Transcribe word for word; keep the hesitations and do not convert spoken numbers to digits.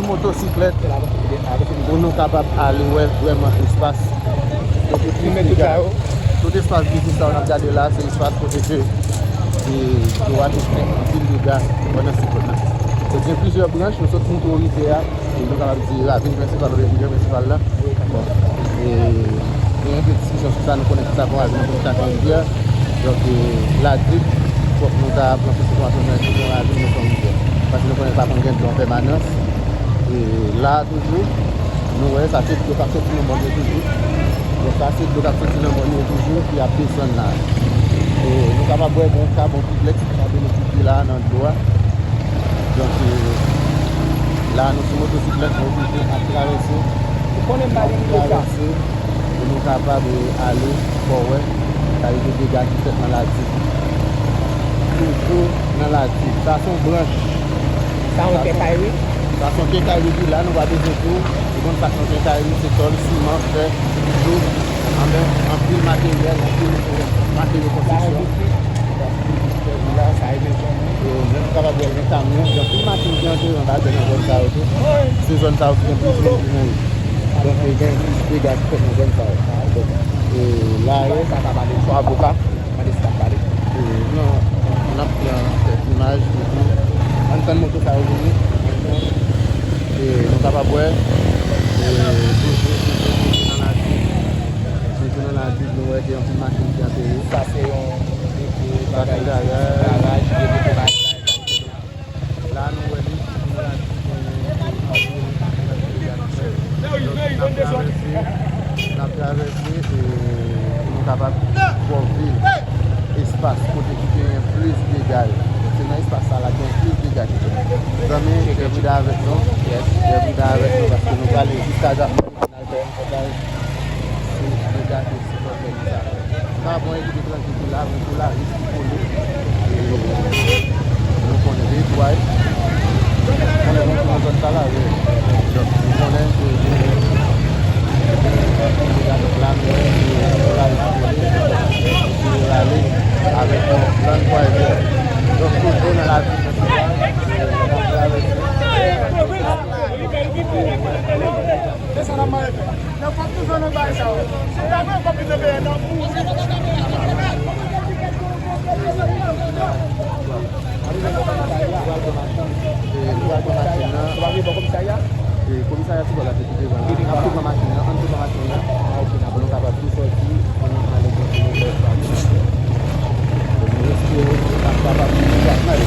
Motosiklèt pou nou kapab ale wè vrèman espas. Tout espas biznis sa w ap gade la, se espas kote ke e, dlo a te fè anpil dega pandan siklòn nan. Donk, gen plizyè branch, nou sot monte w rivyè a, e nou kapab di ravin prensipal oubyen rivyè prensipal la. Bon. E, gen yon ti diskisyon sou sa, nou konnen ki sa pou ravin, nou konnen ki sa pou rivyè. Donk, e, Ladip, fòk nou ta pran plis enfòmasyon nan ki pou ravin, nou pran rivyè. Paske nou konnen pa konn gen dlo an pèmanans. E, la, toujou, nou wè, sa se dlo k ap soti nan mòn yo toujou. Bon, sa se dlo k ap soti nan mòn yo toujou, ki ap desann la. E, nou kapab wè, gen yon kabon triplèks ki t ap benefisye la nan dlo a. Donk, e, la, nou sou motosiklèt, nou oblije ap travèse. Ou konnen m pa gen mikwo sa. Travèse, pou nou kapab, e, ale, fò wè, kalite dega ki fèt nan Ladip. Toujou nan Ladip. Sa se yon branch. Sa yon kenkayri? Sa se yon kenkayri ki la, nou pa bezwen di w. Ou konn sa k nan kenkayri, se tòl, siman, fè, dlo, anben, anpil materyèl, anpil, e, materyo konstriksyon. Sa e bezwen. E, nou kapab wè gen kamyon, gen anpil machin ki antre anba tè nan zòn sa yo tou. Se zòn sa yo ki gen plis moun ki mouri. Donk, e, gen plis dega ki fèt nan zòn sa yo. Donk, e, la, e, sa ta pale sou avoka. Mande si t ap pale. E, non, n ap pran kèk imaj toujou. Ann tann moto sa yo vini. E, nou kapab wè. E, toujou, toujou, toujou nan Ladip. Toujou nan Ladip, nou wè gen anpil machin ki antere. Sa se yon, e, e, bagay, garaj, e, depo bagay. La, nou wè li, nou la, n ap travèse, n ap travèse, e, pou nou kapab twouve espas kote ki genyen plis dega yo. Se nan espas sa la gen plis dega ki fèt. Zanmi, rete avèk nou. Rete avèk nou paske nou prale jiska Jakmèl. N al fè yon pòtaj sou dega ke siklòn Dènye sa. Sa bon, e kite trankil ki la, men pou lari ki kole. E, nou konnen de tway. Konnen nou nan zòn sa la, wi. Donk, nou konnen ke gen, gen dega, donk la, nou wè, e, lari ki kole. E, rale avèk yon grann kwayè. Donk, toujou nan lavi prensipal, e, n ap travèse. Nan fòm toujou nan bagay sa yo. Se pa vre, fòm toujou peye nan. E, nou pral pran machin nan. Ou pa vle bò komisarya? E, komisarya sou bò la, se ki devan la. N ap tou pran machin nan, ann tou pran machin nan. Pou nou kapab tou sòti, pou nou ale kontinye fè sa. Nou espere n ap kapab fini Jakmèl.